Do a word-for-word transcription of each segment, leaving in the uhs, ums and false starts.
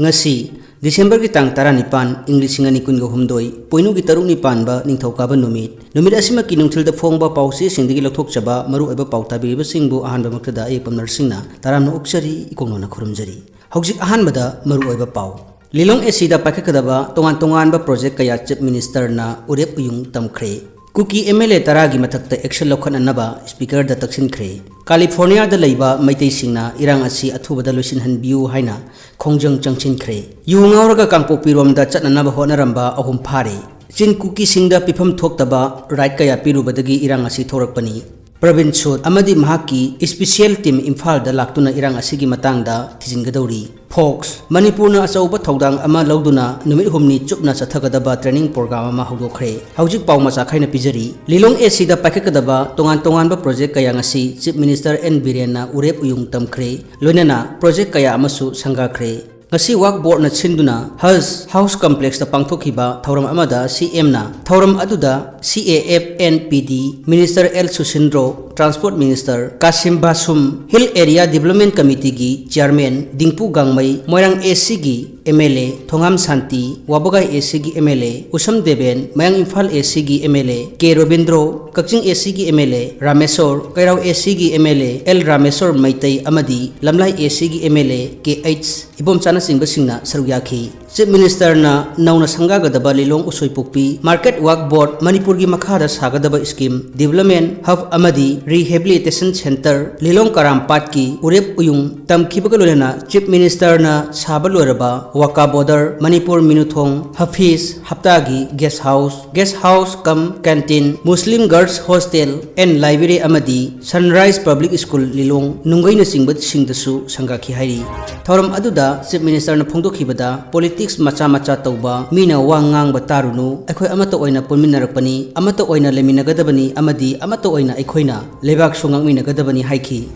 ꯉꯁꯤ, ꯗꯤꯁꯦꯝꯕꯔꯒꯤ ꯇꯥꯡ ꯇꯔꯥꯅꯤꯄꯥꯟ, ꯏꯪ ꯂꯤꯁꯤꯡ ꯑꯅꯤ ꯀꯨꯟꯒ ꯍꯨꯝꯗꯣꯏ, ꯄꯣꯏꯅꯨꯒꯤ ꯇꯔꯨꯛꯅꯤ ꯄꯥꯟꯕ ꯅꯤꯡꯊꯧꯀꯥꯕ ꯅꯨꯃꯤꯠ꯫ ꯅꯨꯃꯤꯠ ꯑꯁꯤꯃꯛꯀꯤ ꯅꯨꯡꯊꯤꯜꯗ ꯐꯣꯡꯕ ꯄꯥꯎꯆꯦꯁꯤꯡꯗꯒꯤ ꯂꯧꯊꯣꯛꯆꯕ ꯃꯔꯨꯑꯣꯏꯕ ꯄꯥꯎ ꯇꯥꯕꯤꯔꯤꯕꯁꯤꯡꯕꯨ ꯑꯍꯥꯟꯕꯃꯛꯇꯗ ꯑꯌꯦꯛꯄ ꯅꯔꯁꯤꯡꯅ ꯇꯔꯥꯝꯅ ꯑꯣꯛꯆꯔꯤ, ꯏꯀꯣꯛꯅꯣꯅ ꯈꯨꯔꯨꯝꯖꯔꯤ꯫ ꯍꯧꯖꯤꯛ ꯑꯍꯥꯟꯕꯗ ꯃꯔꯨꯑꯣꯏꯕ ꯄꯥꯎ꯫ ꯂꯤꯂꯣꯡ AC ꯗ ꯄꯥꯏꯈꯠꯀꯗꯕ ꯇꯣꯉꯥꯟ ꯇꯣꯉꯥꯟꯕ project ꯀꯌꯥ Chief Minister ꯅ ꯎꯔꯦꯞ ꯎꯌꯨꯡ ꯇꯝꯈ꯭ꯔꯦ꯫ ꯀꯨꯀꯤ MLA ꯇꯔꯥꯒꯤ ꯃꯊꯛꯇ action ꯂꯧꯈꯠꯅꯅꯕ Speaker ꯗ ꯇꯛꯁꯤꯟꯈ꯭ꯔꯦ꯫ California ꯗ ꯂꯩꯕ ꯃꯩꯇꯩꯁꯤꯡꯅ ꯏꯔꯥꯡ ꯑꯁꯤ ꯑꯊꯨꯕꯗ ꯂꯣꯏꯁꯤꯟꯍꯟꯕꯤꯌꯨ ꯍꯥꯏꯅ ꯈꯣꯡꯖꯪ ꯆꯪꯁꯤꯟꯈ꯭ꯔꯦ꯫ ꯌꯨ ꯉꯥꯎꯔꯒ ꯀꯥꯡꯄꯣꯛꯄꯤꯔꯣꯝꯗ ꯆꯠꯅꯅꯕ ꯍꯣꯠꯅꯔꯝꯕ ꯑꯍꯨꯝ ꯐꯥꯔꯦ꯫ ꯆꯤꯟ ꯀꯨꯀꯤꯁꯤꯡꯗ ꯄꯤꯐꯝ ꯊꯣꯛꯇꯕ right ꯀꯌꯥ ꯄꯤꯔꯨꯕꯗꯒꯤ ꯏꯔꯥꯡ ꯑꯁꯤ ꯊꯣꯔꯛꯄꯅꯤ꯫ ꯄ꯭ꯔꯕꯤꯟ ꯁꯨꯗ ꯑꯃꯗꯤ ꯃꯍꯥꯛꯀꯤ special team ꯏꯝꯐꯥꯜꯗ ꯂꯥꯛꯇꯨꯅ ꯏꯔꯥꯡ ꯑꯁꯤꯒꯤ ꯃꯇꯥꯡꯗ ꯊꯤꯖꯤꯟꯒꯗꯧꯔꯤ꯫ Fox, ꯃꯅꯤꯄꯨꯔꯅ ꯑꯆꯧꯕ ꯊꯧꯗꯥꯡ ꯑꯃ ꯂꯧꯗꯨꯅ ꯅꯨꯃꯤꯠ ꯍꯨꯝꯅꯤ ꯆꯨꯞꯅ ꯆꯠꯊꯒꯗꯕ training program ꯑꯃ ꯍꯧꯗꯣꯛꯈ꯭ꯔꯦ꯫ ꯍꯧꯖꯤꯛ ꯄꯥꯎ ꯃꯆꯥ ꯈꯥꯏꯅ ꯄꯤꯖꯔꯤ꯫ ꯂꯤꯂꯣꯡ AC ꯗ ꯄꯥꯏꯈꯠꯀꯗꯕ ꯇꯣꯉꯥꯟ ꯇꯣꯉꯥꯟꯕ project ꯀꯌꯥ ꯉꯁꯤ Chief Minister N ꯕꯤꯔꯦꯟꯅ ꯎꯔꯦꯞ ꯎꯌꯨꯡ ꯇꯝꯈ꯭ꯔꯦ, ꯂꯣꯏꯅꯅ project ꯀꯌꯥ ꯑꯃꯁꯨ ꯁꯪꯒꯥꯈ꯭ꯔꯦ꯫ ꯉꯁꯤ ꯋꯥꯛꯐ ꯕꯣꯔꯗꯅ ꯁꯤꯟꯗꯨꯅ ꯍꯖ ꯍꯥꯎꯁ ꯀꯝꯄ꯭ꯂꯦꯛꯁꯇ ꯄꯥꯡꯊꯣꯛꯈꯤꯕ ꯊꯧꯔꯝ ꯑꯃꯗ CM ꯅ ꯊꯧꯔꯝ ꯑꯗꯨꯗ CAF and PD Minister L ꯁꯨꯁꯤꯟꯗ꯭ꯔꯣ, Transport Minister Kasim ꯕꯥꯁꯨꯝ, Hill Area Development Committee ꯒꯤ Chairman ꯗꯤꯡꯄꯨ ꯒꯥꯡꯃꯩ, ꯃꯣꯏꯔꯥꯡ AC ꯒꯤ MLA ꯊꯣꯉꯥꯝ ꯁꯥꯟꯇꯤ, ꯋꯥꯕꯒꯥꯏ AC ꯒꯤ MLA ꯎꯁꯝ ꯗꯦꯕꯦꯟ, ꯃꯌꯥꯡ ꯏꯝꯐꯥꯜ AC ꯒꯤ MLA ꯀꯦ ꯔꯣꯕꯤꯟꯗ꯭ꯔꯣ, ꯀꯛꯆꯤꯡ AC ꯒꯤ MLA ꯔꯥꯃꯦꯁꯣꯔ, ꯀꯩꯔꯥꯎ AC ꯒꯤ MLA L ꯔꯥꯃꯦꯁꯣꯔ ꯃꯩꯇꯩ ꯑꯃꯗꯤ ꯂꯝꯂꯥꯏ AC ꯒꯤ MLA ꯀꯦ ꯑꯩꯆ ꯏꯕꯣꯝꯆꯥꯅꯆꯤꯡꯕꯁꯤꯡꯅ ꯁꯔꯨꯛ ꯌꯥꯈꯤ꯫ Chief Minister ꯅ ꯅꯧꯅ ꯁꯪꯒꯥꯒꯗꯕ ꯂꯤꯂꯣꯡ ꯎꯁꯣꯏꯄꯣꯛꯄꯤ Market Work Board ꯃꯅꯤꯄꯨꯔꯒꯤ ꯃꯈꯥꯗ ꯁꯥꯒꯗꯕ scheme, development hub ꯑꯃꯗꯤ rehabilitation centre ꯂꯤꯂꯣꯡ ꯀꯔꯥꯝꯄꯥꯠꯀꯤ ꯎꯔꯦꯞ ꯎꯌꯨꯡ ꯇꯝꯈꯤꯕꯒ ꯂꯣꯏꯅꯅ Chief Minister ꯅ ꯁꯥꯕ ꯂꯣꯏꯔꯕ ꯋꯥꯀꯥ ꯕꯣꯔꯗꯔ, ꯃꯅꯤꯄꯨꯔ ꯃꯤꯅꯨꯊꯣꯡ, ꯍꯐꯤꯁ, ꯍꯞꯇꯥꯒꯤ guest house, guest house cum canteen, Muslim Girls Hostel and Library ꯑꯃꯗꯤ Sunrise Public School ꯂꯤꯂꯣꯡ ꯅꯨꯡꯒꯩꯅꯆꯤꯡꯕꯁꯤꯡꯗꯁꯨ ꯁꯪꯒꯥꯈꯤ ꯍꯥꯏꯔꯤ꯫ ꯊꯧꯔꯝ ꯑꯗꯨꯗ Chief Minister ꯅ ꯐꯣꯡꯗꯣꯛꯈꯤꯕꯗ, politics ꯃꯆꯥ ꯃꯆꯥ ꯇꯧꯕ, ꯃꯤꯅ ꯋꯥ ꯉꯥꯡꯕ ꯇꯥꯔꯨꯅꯨ, ꯑꯩꯈꯣꯏ ꯑꯃꯠꯇ ꯑꯣꯏꯅ ꯄꯨꯟꯃꯤꯟꯅꯔꯛꯄꯅꯤ, ꯑꯃꯠꯇ ꯑꯣꯏꯅ ꯂꯩꯃꯤꯟꯅꯒꯗꯕꯅꯤ ꯑꯃꯗꯤ ꯑꯃꯠꯇ ꯑꯣꯏꯅ ꯑꯩꯈꯣꯏꯅ ꯂꯩꯕꯥꯛꯁꯨ ꯉꯥꯛꯃꯤꯟꯅꯒꯗꯕꯅꯤ ꯍꯥꯏꯈꯤ꯫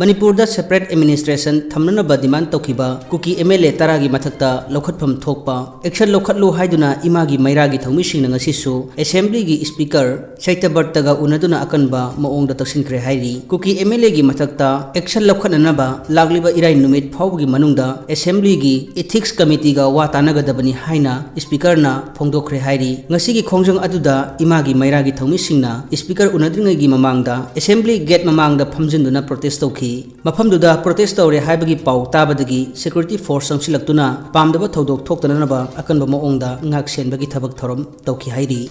ꯃꯅꯤꯄꯨꯔꯗ separate administration ꯊꯝꯅꯅꯕ demand ꯇꯧꯈꯤꯕ ꯀꯨꯀꯤ MLA ꯇꯔꯥꯒꯤ ꯃꯊꯛꯇ ꯂꯧꯈꯠꯐꯝ ꯊꯣꯛꯄ action ꯂꯧꯈꯠꯂꯨ ꯍꯥꯏꯗꯨꯅ ꯏꯃꯥꯒꯤ ꯃꯩꯔꯥꯒꯤ ꯊꯧꯃꯤꯁꯤꯡꯅ ꯉꯁꯤꯁꯨ assemblyꯒꯤ speaker ꯁꯩꯇꯕꯔꯇꯒ ꯎꯅꯗꯨꯅ ꯑꯀꯟꯕ ꯃꯑꯣꯡꯗ ꯇꯛꯁꯤꯟꯈ꯭ꯔꯦ ꯍꯥꯏꯔꯤ꯫ ꯀꯨꯀꯤ MLAꯒꯤ ꯃꯊꯛꯇ action ꯂꯧꯈꯠꯅꯅꯕ ꯂꯥꯛꯂꯤꯕ ꯏꯔꯥꯏ ꯅꯨꯃꯤꯠ ꯐꯥꯎꯕꯒꯤ ꯃꯅꯨꯡꯗ assemblyꯒꯤ ethics committeeꯒ ꯋꯥ ꯇꯥꯅꯒꯗꯕꯅꯤ ꯍꯥꯏꯅ speakerꯅ ꯐꯣꯡꯗꯣꯛꯈ꯭ꯔꯦ ꯍꯥꯏꯔꯤ꯫ ꯉꯁꯤꯒꯤ ꯈꯣꯡꯖꯪ ꯑꯗꯨꯗ ꯏꯃꯥꯒꯤ ꯃꯩꯔꯥꯒꯤ ꯊꯧꯃꯤꯁꯤꯡꯅ speaker ꯎꯅꯗ꯭ꯔꯤꯉꯩꯒꯤ ꯃꯃꯥꯡꯗ assembly gate ꯃꯃꯥꯡꯗ ꯐꯝꯖꯤꯟꯗꯨꯅ protest ꯇꯧꯈꯤ꯫ ꯃꯐꯝꯗꯨꯗ protest ꯇꯧꯔꯦ ꯍꯥꯏꯕꯒꯤ ꯄꯥꯎ ꯇꯥꯕꯗꯒꯤ security force ꯆꯪꯁꯤꯜꯂꯛꯇꯨꯅ ꯄꯥꯝꯗꯕ ꯊꯧꯗꯣꯛ ꯊꯣꯛꯇꯅꯅꯕ ꯑꯀꯟꯕ ꯃꯑꯣꯡꯗ ꯉꯥꯛ ꯁꯦꯟꯕꯒꯤ ꯊꯕꯛ ꯊꯧꯔꯝ ꯇꯧꯈꯤ ꯍꯥꯏꯔꯤ꯫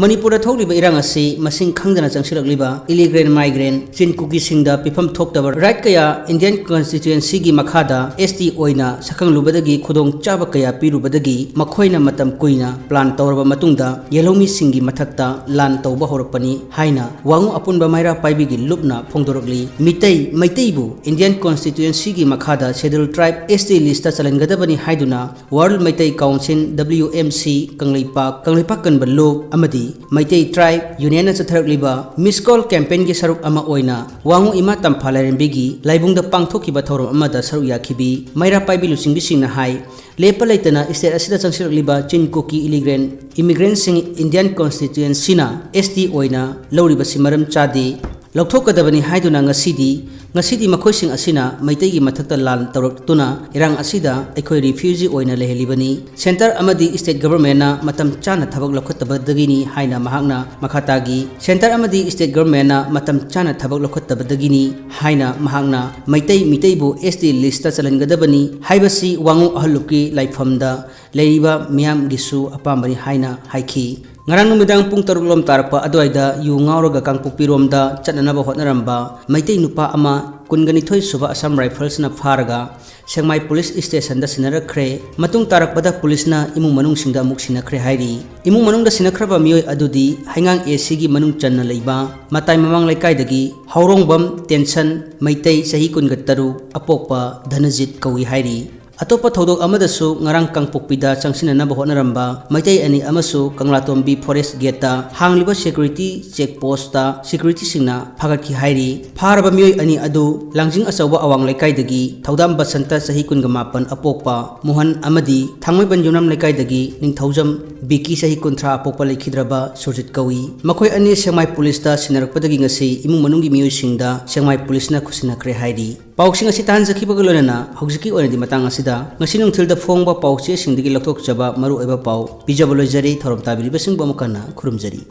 ꯃꯅꯤꯄꯨꯔꯗ ꯊꯣꯛꯂꯤꯕ ꯏꯔꯥꯡ ꯑꯁꯤ ꯃꯁꯤꯡ ꯈꯪꯗꯅ ꯆꯪꯁꯤꯜꯂꯛꯂꯤꯕ illegal migrant ꯆꯤꯟ ꯀꯨꯀꯤꯁꯤꯡꯗ ꯄꯤꯐꯝ ꯊꯣꯛꯇꯕ right ꯀꯌꯥ Indian constituencyꯒꯤ ꯃꯈꯥꯗ ST ꯑꯣꯏꯅ ꯁꯛꯈꯪꯂꯨꯕꯗꯒꯤ ꯈꯨꯗꯣꯡꯆꯥꯕ ꯀꯌꯥ ꯄꯤꯔꯨꯕꯗꯒꯤ ꯃꯈꯣꯏꯅ ꯃꯇꯝ ꯀꯨꯏꯅ plan ꯇꯧꯔꯕ ꯃꯇꯨꯡꯗ ꯌꯦꯜꯍꯧꯃꯤꯁꯤꯡꯒꯤ ꯃꯊꯛꯇ ꯂꯥꯟ ꯇꯧꯕ ꯍꯧꯔꯛꯄꯅꯤ ꯍꯥꯏꯅ ꯋꯥꯉꯨ ꯑꯄꯨꯟꯕ ꯃꯩꯔꯥ ꯄꯥꯏꯕꯤꯒꯤ ꯂꯨꯞꯅ ꯐꯣꯡꯗꯣꯔꯛꯂꯤ꯫ ꯃꯤꯇꯩ, ꯃꯩꯇꯩꯕꯨ Indian constituencyꯒꯤ ꯃꯈꯥꯗ schedule tribe ST listꯇ ꯆꯜꯍꯟꯒꯗꯕꯅꯤ ꯍꯥꯏꯗꯨꯅ World Meitei Council, WMC, Kangleipak, Kangleipak ꯀꯟꯕ ꯂꯨꯞ ꯑꯃꯗꯤ ꯃꯩꯇꯩ Tribe Unionꯅ ꯆꯠꯊꯔꯛꯂꯤꯕ Miss Call campaignꯒꯤ ꯁꯔꯨꯛ ꯑꯃ ꯑꯣꯏꯅ ꯋꯥꯉꯨ ꯏꯃꯥ ꯇꯝꯐꯥ ꯂꯥꯏꯔꯦꯝꯕꯤꯒꯤ ꯂꯥꯏꯕꯨꯡꯗ ꯄꯥꯡꯊꯣꯛꯈꯤꯕ ꯊꯧꯔꯝ ꯑꯃꯗ ꯁꯔꯨꯛ ꯌꯥꯈꯤꯕꯤ ꯃꯩꯔꯥ ꯄꯥꯏꯕꯤ ꯂꯨꯆꯤꯡꯕꯤꯁꯤꯡꯅ ꯍꯥꯏ, ꯂꯦꯞꯄ ꯂꯩꯇꯅ state ꯑꯁꯤꯗ ꯆꯪꯁꯤꯜꯂꯛꯂꯤꯕ ꯆꯤꯟ ꯀꯨꯀꯤ illegal immigrantꯁꯤꯡ Indian constituencyꯅ ST ꯑꯣꯏꯅ ꯂꯧꯔꯤꯕꯁꯤ ꯃꯔꯝ ꯆꯥꯗꯦ꯫ ꯂꯧꯊꯣꯛꯀꯗꯕꯅꯤ ꯍꯥꯏꯗꯨꯅ ꯉꯁꯤꯗꯤ, ꯉꯁꯤꯗꯤ ꯃꯈꯣꯏꯁꯤꯡ ꯑꯁꯤꯅ ꯃꯩꯇꯩꯒꯤ ꯃꯊꯛꯇ ꯂꯥꯟ ꯇꯧꯔꯛꯇꯨꯅ ꯏꯔꯥꯡ ꯑꯁꯤꯗ ꯑꯩꯈꯣꯏ refugee ꯑꯣꯏꯅ ꯂꯩꯍꯜꯂꯤꯕꯅꯤ꯫ Centre ꯑꯃꯗꯤ state governmentꯅ ꯃꯇꯝ ꯆꯥꯅ ꯊꯕꯛ ꯂꯧꯈꯠꯇꯕꯗꯒꯤꯅꯤ ꯍꯥꯏꯅ ꯃꯍꯥꯛꯅ ꯃꯈꯥ ꯇꯥꯈꯤ꯫ Centre ꯑꯃꯗꯤ state governmentꯅ ꯃꯇꯝ ꯆꯥꯅ ꯊꯕꯛ ꯂꯧꯈꯠꯇꯕꯗꯒꯤꯅꯤ ꯍꯥꯏꯅ ꯃꯍꯥꯛꯅ ꯃꯩꯇꯩ ꯃꯤꯇꯩꯕꯨ ST listꯇ ꯆꯜꯍꯟꯒꯗꯕꯅꯤ ꯍꯥꯏꯕꯁꯤ ꯋꯥꯉꯨ ꯑꯍꯜ ꯂꯨꯞꯀꯤ ꯂꯥꯏꯐꯝꯗ ꯂꯩꯔꯤꯕ ꯃꯤꯌꯥꯝꯒꯤꯁꯨ ꯑꯄꯥꯝꯕꯅꯤ ꯍꯥꯏꯅ ꯍꯥꯏꯈꯤ꯫ ꯉꯔꯥꯡ ꯅꯨꯃꯤꯗꯥꯡ ꯄꯨꯡ ꯇꯔꯨꯛ ꯂꯣꯝ ꯇꯥꯔꯛꯄ ꯑꯗꯨꯋꯥꯏꯗ ꯌꯨ ꯉꯥꯎꯔꯒ ꯀꯥꯡꯄꯣꯛꯄꯤꯔꯣꯝꯗ ꯆꯠꯅꯅꯕ ꯍꯣꯠꯅꯔꯝꯕ ꯃꯩꯇꯩ ꯅꯨꯄꯥ ꯑꯃ ꯀꯨꯟꯒ ꯅꯤꯊꯣꯏ ꯁꯨꯕ Assam Riflesꯅ ꯐꯥꯔꯒ ꯁꯦꯛꯃꯥꯏ police stationꯗ ꯁꯤꯟꯅꯔꯛꯈ꯭ꯔꯦ꯫ ꯃꯇꯨꯡ ꯇꯥꯔꯛꯄꯗ policeꯅ ꯏꯃꯨꯡ ꯃꯅꯨꯡꯁꯤꯡꯗ ꯑꯃꯨꯛ ꯁꯤꯟꯅꯈ꯭ꯔꯦ ꯍꯥꯏꯔꯤ꯫ ꯏꯃꯨꯡ ꯃꯅꯨꯡꯗ ꯁꯤꯟꯅꯈ꯭ꯔꯕ ꯃꯤꯑꯣꯏ ꯑꯗꯨꯗꯤ ꯍꯩꯉꯥꯡ ACꯒꯤ ꯃꯅꯨꯡ ꯆꯟꯅ ꯂꯩꯕ ꯃꯇꯥꯏ ꯃꯃꯥꯡ ꯂꯩꯀꯥꯏꯗꯒꯤ ꯍꯧꯔꯣꯡꯕꯝ ꯇꯦꯟꯁꯟ ꯃꯩꯇꯩ, ꯆꯍꯤ ꯀꯨꯟꯒ ꯇꯔꯨꯛ, ꯑꯄꯣꯛꯄ ꯙꯅꯖꯤꯠ ꯀꯧꯏ ꯍꯥꯏꯔꯤ꯫ ꯑꯇꯣꯞꯄ ꯊꯧꯗꯣꯛ ꯑꯃꯗꯁꯨ ꯉꯔꯥꯡ ꯀꯥꯡꯄꯣꯛꯄꯤꯗ ꯆꯪꯁꯤꯟꯅꯅꯕ ꯍꯣꯠꯅꯔꯝꯕ ꯃꯩꯇꯩ ꯑꯅꯤ ꯑꯃꯁꯨ ꯀꯪꯂꯥꯇꯣꯝꯕꯤ forest gateꯇ ꯍꯥꯡꯂꯤꯕ security check postꯇ securityꯁꯤꯡꯅ ꯐꯥꯒꯠꯈꯤ ꯍꯥꯏꯔꯤ꯫ ꯐꯥꯔꯕ ꯃꯤꯑꯣꯏ ꯑꯅꯤ ꯑꯗꯨ ꯂꯥꯡꯖꯤꯡ ꯑꯆꯧꯕ ꯑꯋꯥꯡ ꯂꯩꯀꯥꯏꯗꯒꯤ ꯊꯧꯗꯥꯝ ꯕꯁꯟꯇ ꯆꯍꯤ ꯀꯨꯟꯒ ꯃꯥꯄꯟ ꯑꯄꯣꯛꯄ ꯃꯣꯍꯟ ꯑꯃꯗꯤ ꯊꯥꯡꯃꯩꯕꯟ ꯌꯨꯝꯅꯥꯝ ꯂꯩꯀꯥꯏꯗꯒꯤ ꯅꯤꯡꯊꯧꯖꯝ ꯕꯤꯀꯤ ꯆꯍꯤ ꯀꯨꯟꯊ꯭ꯔꯥ ꯑꯄꯣꯛꯄ ꯂꯩꯈꯤꯗ꯭ꯔꯕ ꯁꯨꯔꯖꯤꯠ ꯀꯧꯏ꯫ ꯃꯈꯣꯏ ꯑꯅꯤ ꯁꯦꯛꯃꯥꯏ ꯄꯨꯂꯤꯁꯇ ꯁꯤꯟꯅꯔꯛꯄꯗꯒꯤ ꯉꯁꯤ ꯏꯃꯨꯡ ꯃꯅꯨꯡꯒꯤ ꯃꯤꯑꯣꯏꯁꯤꯡꯗ ꯁꯦꯛꯃꯥꯏ ꯄꯨꯂꯤꯁꯅ ꯈꯨꯠꯁꯤꯟꯅꯈ꯭ꯔꯦ ꯍꯥꯏꯔꯤ꯫ ꯄꯥꯎꯁꯤꯡ ꯑꯁꯤ ꯇꯥꯍꯟꯖꯈꯤꯕꯒ ꯂꯣꯏꯅꯅ ꯍꯧꯖꯤꯛꯀꯤ ꯑꯣꯏꯅꯗꯤ ꯃꯇꯥꯡ ꯑꯁꯤꯗ ꯉꯁꯤ ꯅꯨꯡꯊꯤꯜꯗ ꯐꯣꯡꯕ ꯄꯥꯎꯆꯦꯁꯤꯡꯗꯒꯤ ꯂꯧꯊꯣꯛꯆꯕ ꯃꯔꯨꯑꯣꯏꯕ ꯄꯥꯎ ꯄꯤꯖꯕ ꯂꯣꯏꯖꯔꯤ꯫ ꯊꯧꯔꯝ ꯇꯥꯕꯤꯔꯤꯕꯁꯤꯡꯕꯨ ꯑꯃꯨꯛ ꯍꯟꯅ ꯈꯨꯔꯨꯝꯖꯔꯤ꯫